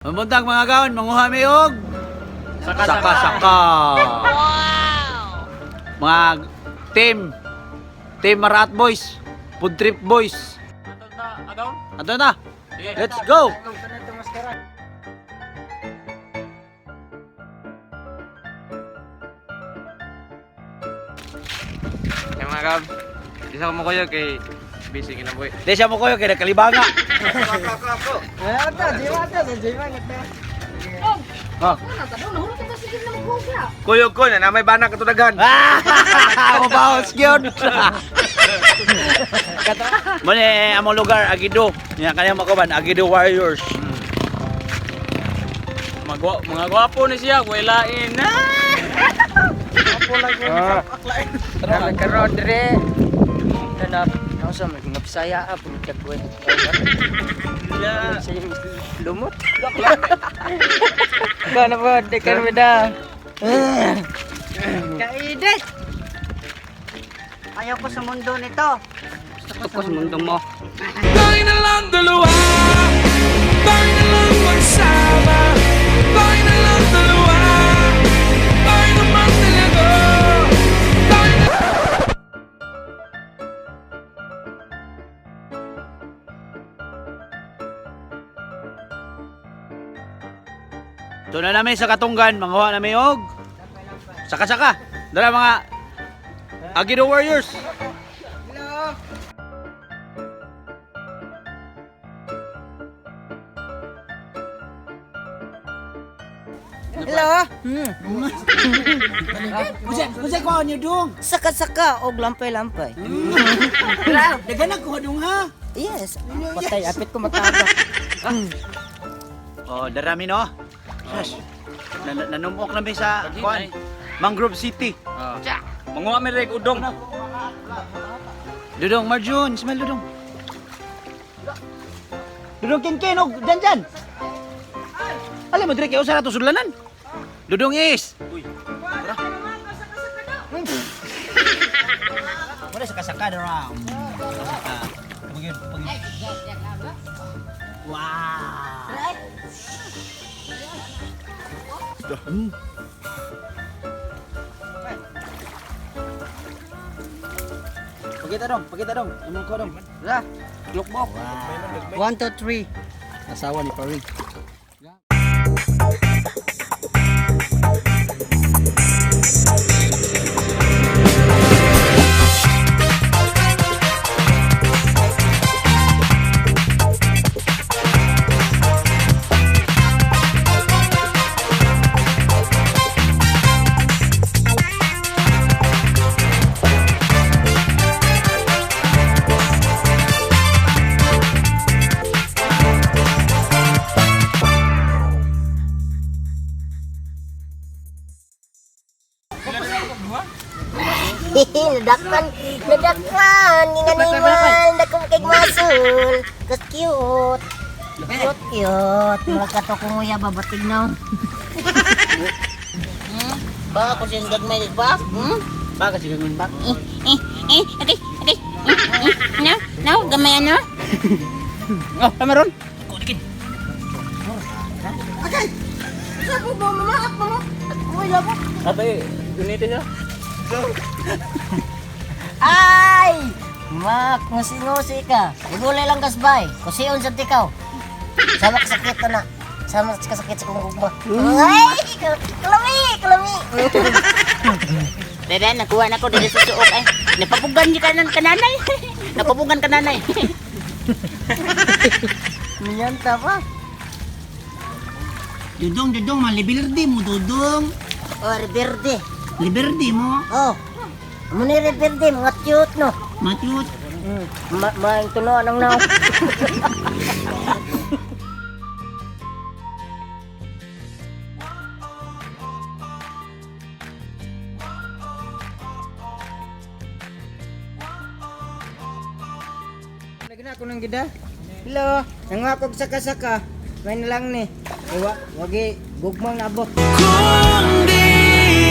Mabuntag, mga kaon, manguha mi og Saka, saka saka. Mga team Team Marat Boys, Food Trip Boys. Ato na. Let's go. Kay mga kab, isa ko mo kuya kay busy kinabuhi. Di siya mo koyo kay nakalibanga. Oh. Kuyog ko na na may bana katudagan. Ah, mabaos gyud. Muna among lugar Agido. Nya kanang makuban Agido Warriors. Magwa, mga gwapo ni siya, kuwilain na. Kami karon dire. Tanap, ako sa mga Bisaya ah, punod kagwet. Sa yung lumot. Kana ba di ka da. Kaidit! Ayaw ko sa mundo nito. Gusto ko sa mundo mo. Tayo na lang dalawa. Tayo na lang magsama. Tayo na lang dalawa. Tayo naman talaga. Tayo na. Doon na namin sa Katunggan, manguha namin og saka-saka. Dala mga Agido Warriors. Hello? Usa ko niyo dong. Saka-saka og lampay-lampay. Daghan ko dong ha. Yes. Patay, apit ko mataga. Oh, darami no. Yes. Nanumok namin sa kuan Mangrove City. Manguha mi reg udong. Dudong Marjun, smile Dudong. Dudong Kenken og dan jan. Alam mo dire kay usa na to sudlanan. Dudong is. Uy. Tara. Wala sa kasaka dara. Kasaka. Pagid, pagid. Wow. Pakita dong, pakita dong. Among ko dong. Lah, lukbok. 1, 2, 3. Asawa ni Farid. Nadakpan, nadakpan, ninganimal, dakong kay masul. Kas cute. Cute, cute. Mura ka to kung uya babatig na. Ba ko siyang gagmay ba? Hmm? Baka sige ngun ba? Eh, eh, eh, okay, okay. Eh, eh, no, no, gamay ano? Oh, tama ron. Sabi mo, mama, at mama, at uya ba? Atay, unite siya. Ay! Mak, ngusi-ngusi ka. Igulay lang kasbay. Kusion sa tikaw. Sama kasakit na. Sama kasakit sa kong gugma. Ay! Kalami! Kalami! Dede, nakuha na ko dito sa suok ay. Napapugan ka ng kananay. Napapugan kananay. Miyanta pa. Dudong, dudong, malibildi mo, dudong. Oh, reberde. Liberdi mo, Oh. Amo ni reberde, mga cute no. matut. Ma maing tuno anang naw. Lagi na ako ng gida. Hello, nangakog saka-saka. May na lang ni. Iwa, wagi gugmang naabot. Kung di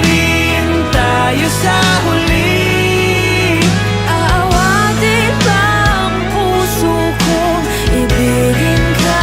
rin tayo sa huli, Aawati pa ang puso kong ibigin ka.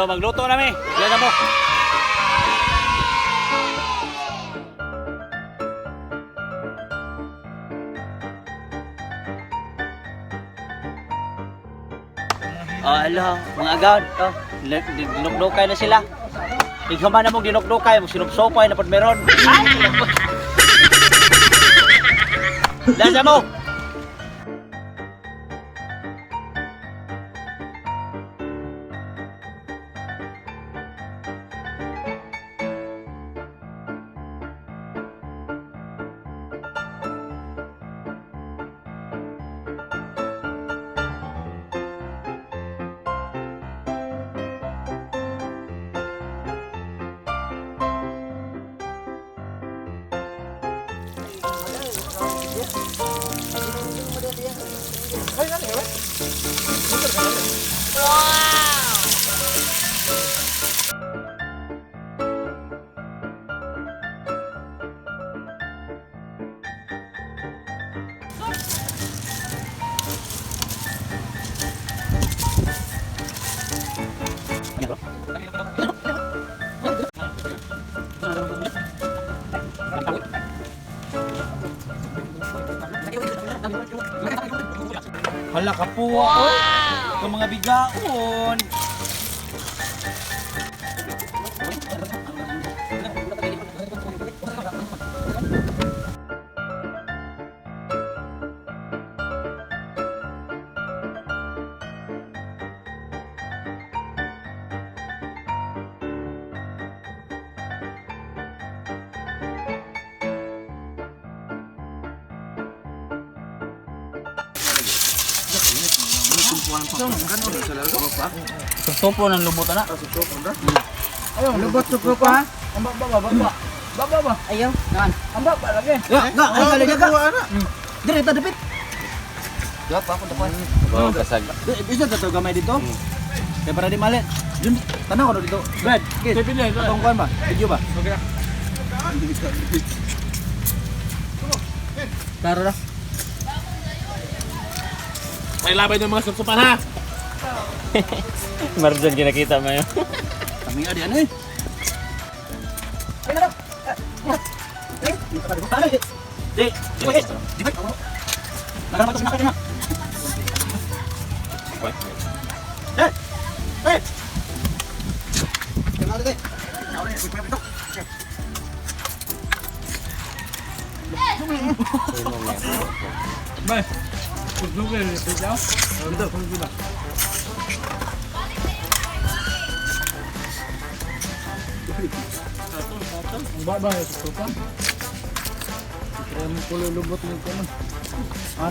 So magluto na mi. Diyan na mo. Oh, hello, mga agawad. Oh, dinukdukay na sila. Ikaw man na mong dinukdukay, mong sinupsupay na pod meron. Ay! Lasa mo! Hala ka po. Wow! Ang mga bigaon. Supo ng lubot na. Lubot suko pa. Ayaw. Ya, nga, ay kali ka. Dire ta dapit. Oh, kasag. Isa ta to gamay dito. Kaya para di mali. Dun, tanaw ko dito. Brad, kid. Atong kuan ba? Video ba? Klaro na. May labay ng mga supsupan ha. Marjan kinakita mo yun. Kami nga di ano eh. Di, di, di, di. Eh, eh.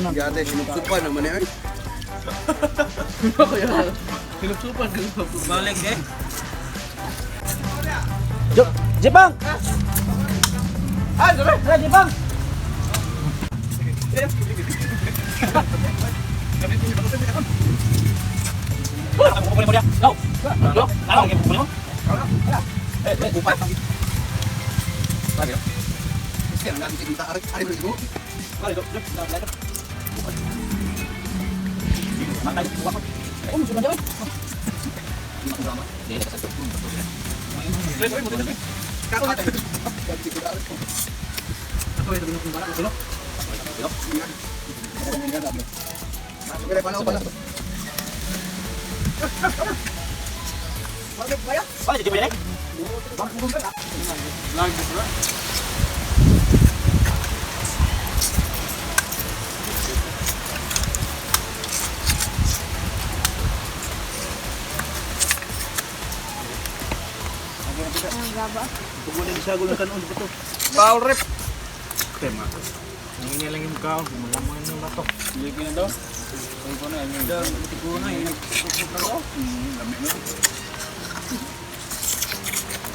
Yate, sinupsupan naman eh. Balik eh. Jepang. Ah, Jepang. Go. Go. Go.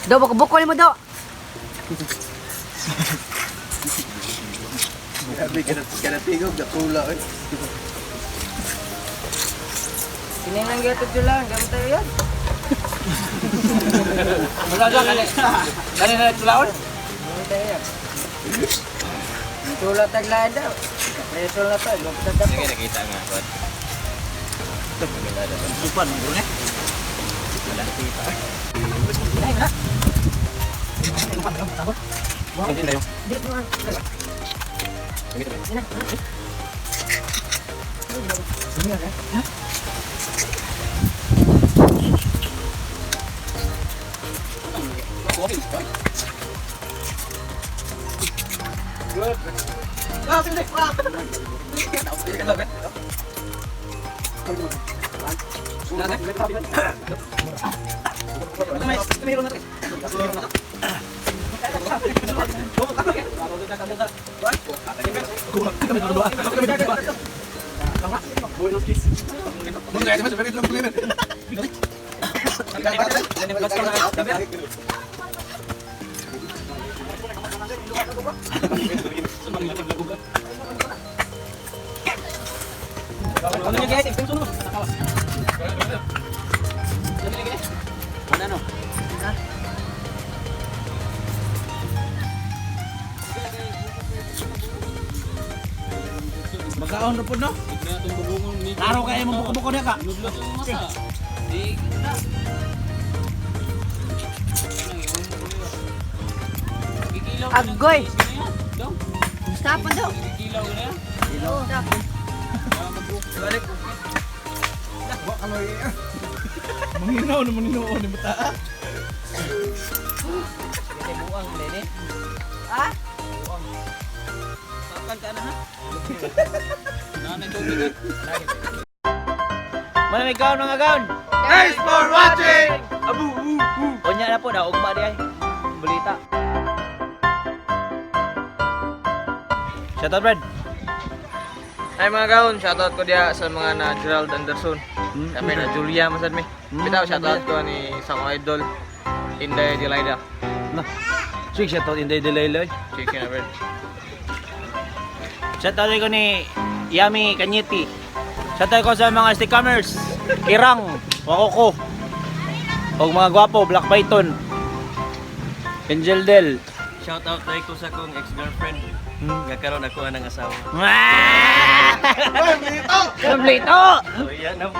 Do, bukol mo do. Grabe, kanatigog, dakula eh. Sininang gato lang, gamit tayo yan. Wala dyan, kani. Kani na tulaon? Gamit tayo yan. Tula taglayan daw. Kapreso na to, lugtad na po. Nakita nga. Supan, bro, eh. Magkaon na po, no? Klaro kayo mong buko-buko na ka. Agoy. Gusto pa daw. Manginaw na maninoon ni bata. Ha? Manamig kaon, mga kaon. Thanks for watching! Abu, u, u. Unya na po na ugma di ay. Balita. Shout out, Brad. Hi mga kaon, shoutout ko diha sa mga na Gerald Anderson. Kami na Julia masad mi. Bitaw shoutout ko ni sa akong idol Inday Delaida. Na. Sige, shout out Inday Delaylay. Chicken na bread. Shout out ko ni Yami Kanyeti. Shout out ko sa mga stickers. Kirang, Wakoko. Og mga gwapo, Black Python. Angel Del. Shoutout dai ko sa akong ex-girlfriend. Nga karon ako ang asawa. Kompleto! Oh, yan na po.